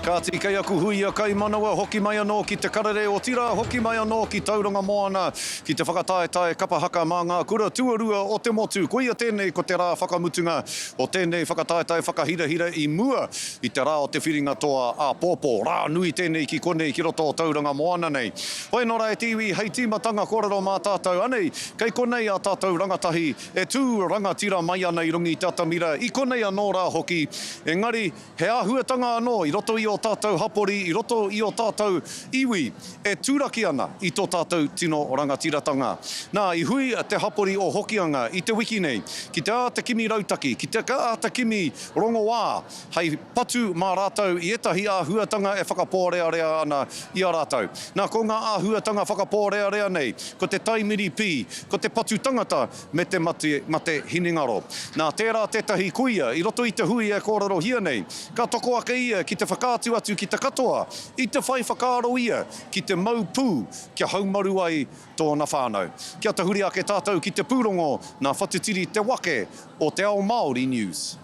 Kāti, kei aku huia kaimanawa, hoki mai anō ki Te Karere, otirā hoki mai anō ki Tauranga Moana ki te whakataetae kapa haka mā ngā kura tuarua o te motu. Koia tēnei ko te rā whakamutunga o tēnei whakataetae whakahirahira i mua i te rā o te whiringa toa āpōpō. Rā nui tēnei ki konei ki roto o Tauranga Moana nei. Hoi nō rā e te iwi, hei tīmatanga kōrero mā tātou. Anei, kei konei ā tātou rangatahi e tū rangatira mai ana i runga i te atamira, i konei anō rā hoki. Engari, He āhuatanga anō i roto i ō tātou hapori, i roto i ō tātou iwi e turaki ana i tō tātou tino rangatiratanga. Nā, i hui te hapori o Hokianga i te wiki nei ki te āta kimi rautaki, ki te āta kimi rongoā hei patu mā rātou i ētahi āhuatanga e whakapōrearea ana i a rātou. Nā, ko ngā āhuatanga whakapōrearea nei, ko te taimiri pī, ko te patu tangata, me te mate, mate hinengaro. Nā, tērā tētahi kuia i roto i te hui e kōrerohia nei, ka toko ake ia ki te whakaatu atu ki te katoa, i te whai whakaaro ia ki te mau pū kia haumaru ai tōna whānau. Kia tahuri ake tātou ki te pūrongo nā Whatitiri Te Wake o Te Ao Māori News.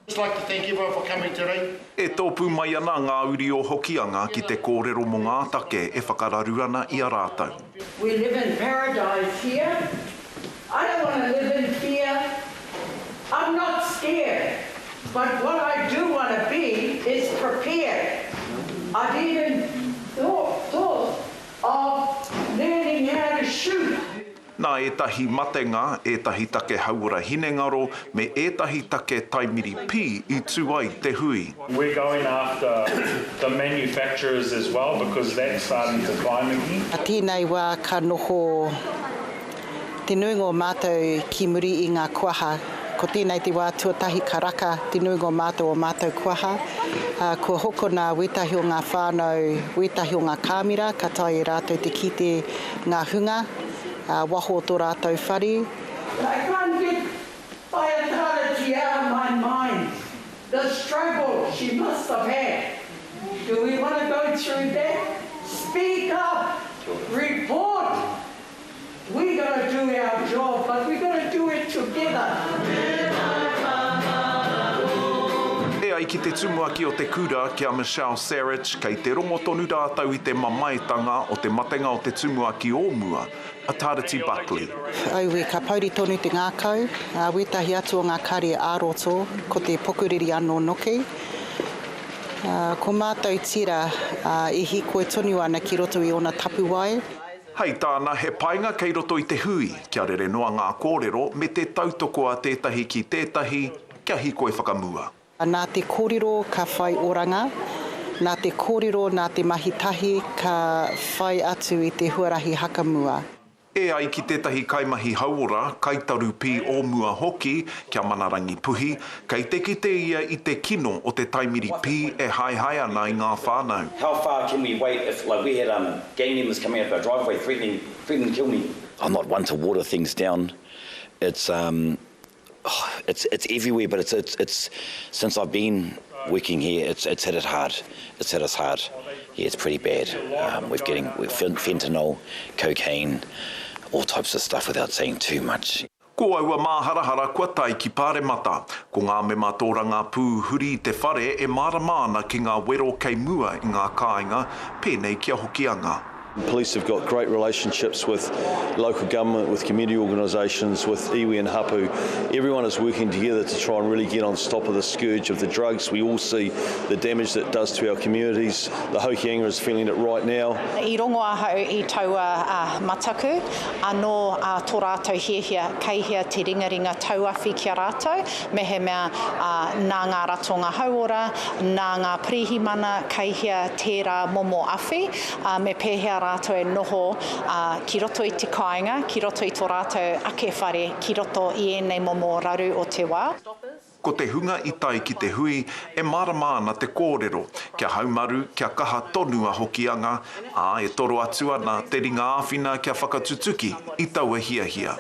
Just like to thank everyone for coming today. E tōpū mai ana ngā uri o Hokianga ki te kōrero mō ngā take e whakararu ana i a rātou. We live in paradise here, I don't want to live in fear, I'm not scared, but what I do want to be is prepared, I've even thought of learning how to shoot. Nā ētahi matenga, ētahi take hauora hinengaro, me ētahi take taimiri pī i tū ai te hui. We're going after the manufacturers as well because that's starting to climb again. A tēnei wā ka noho te nuinga o mātou ki muri i ngā kuaha. Ko tēnei te wā tuatahi ka raka te nuinga o mātou o mātou kuaha. Kua hokona wētahi o ngā whānau, wētahi o ngā kāmera ka taea e rātou te kite ngā hunga. waho o tō rātou whare. I can't get Whaiatarati out of my mind, the struggle she must have had. Do we want to go through that? Speak up! Report! We gotta do our job, but we gotta do it together. E ai ki te tumuaki o te kura, ki a Michelle Sarich, kei te rongo tonu rātou i te mamaetanga o te matenga o te tumuaki o mua, a Tarati Buckley. Aue, ka pouri tonu te ngākau, ā, wētahi atu o ngā kare ā-roto, ko te pukuriri anō noki. Ā, ko mātou tira, ā, e hīkoi tonu ana ki roto i ōna tapuwae. Hei tāna, he painga kei roto i te hui, kia rere noa ngā kōrero me te tautoko a tētahi ki tētahi, kia hīkoi whakamua. Nā te kōrero ka whai oranga, nā te kōrero, nā te mahi tahi ka whai atu i te huarahi hakamua. E ai ki tētahi kaimahi hauora, kaitaru pī o mua hoki, kia Manarangi Puhi, kei te kite ia i te kino o te taimiri pī e haehae ana i ngā whānau. How far can we wait if like we had um gang members coming out of our driveway threatening threatening to kill me. I'm not one to water things down it's um it's it's everywhere but it's it's it's since I've been working here it's it's hit it hard it's hit us hard yeah it's pretty bad um we've getting we've fentanyl cocaine all types of stuff without saying too much. Ko aua māharahara kua tae ki Pāremata. Ko ngā mema tōrangapū huri i te whare e mārama ana ki ngā wero kei mua i ngā kāinga, pēnei ki a Hokianga. Police have got great relationships with local government, with community organisations, with iwi and hapu. Everyone is working together to try and really get on top of the scourge of the drugs. We all see the damage that it does to our communities. The Hokianga is feeling it right now. I rongo ahau i taua mataku, anō tō rātou hiahia kei hea te ringaringa tauawhi ki a rātou, mehemea nā ngā ratonga hauora, nā ngā pirihimana kei hea tērā momo awhi, ā, me pēhea rātou e noho, ā, ki roto i te kāinga, ki roto i tō rātou ake whare, ki roto i ēnei momo raru o te wā. Ko te hunga i tae ki te hui, e mārama ana te kōrero, kia haumaru, kia kaha tonu a Hokianga, ā, e toro atu ana te ringa āwhina kia whakatutuki i taua hiahia.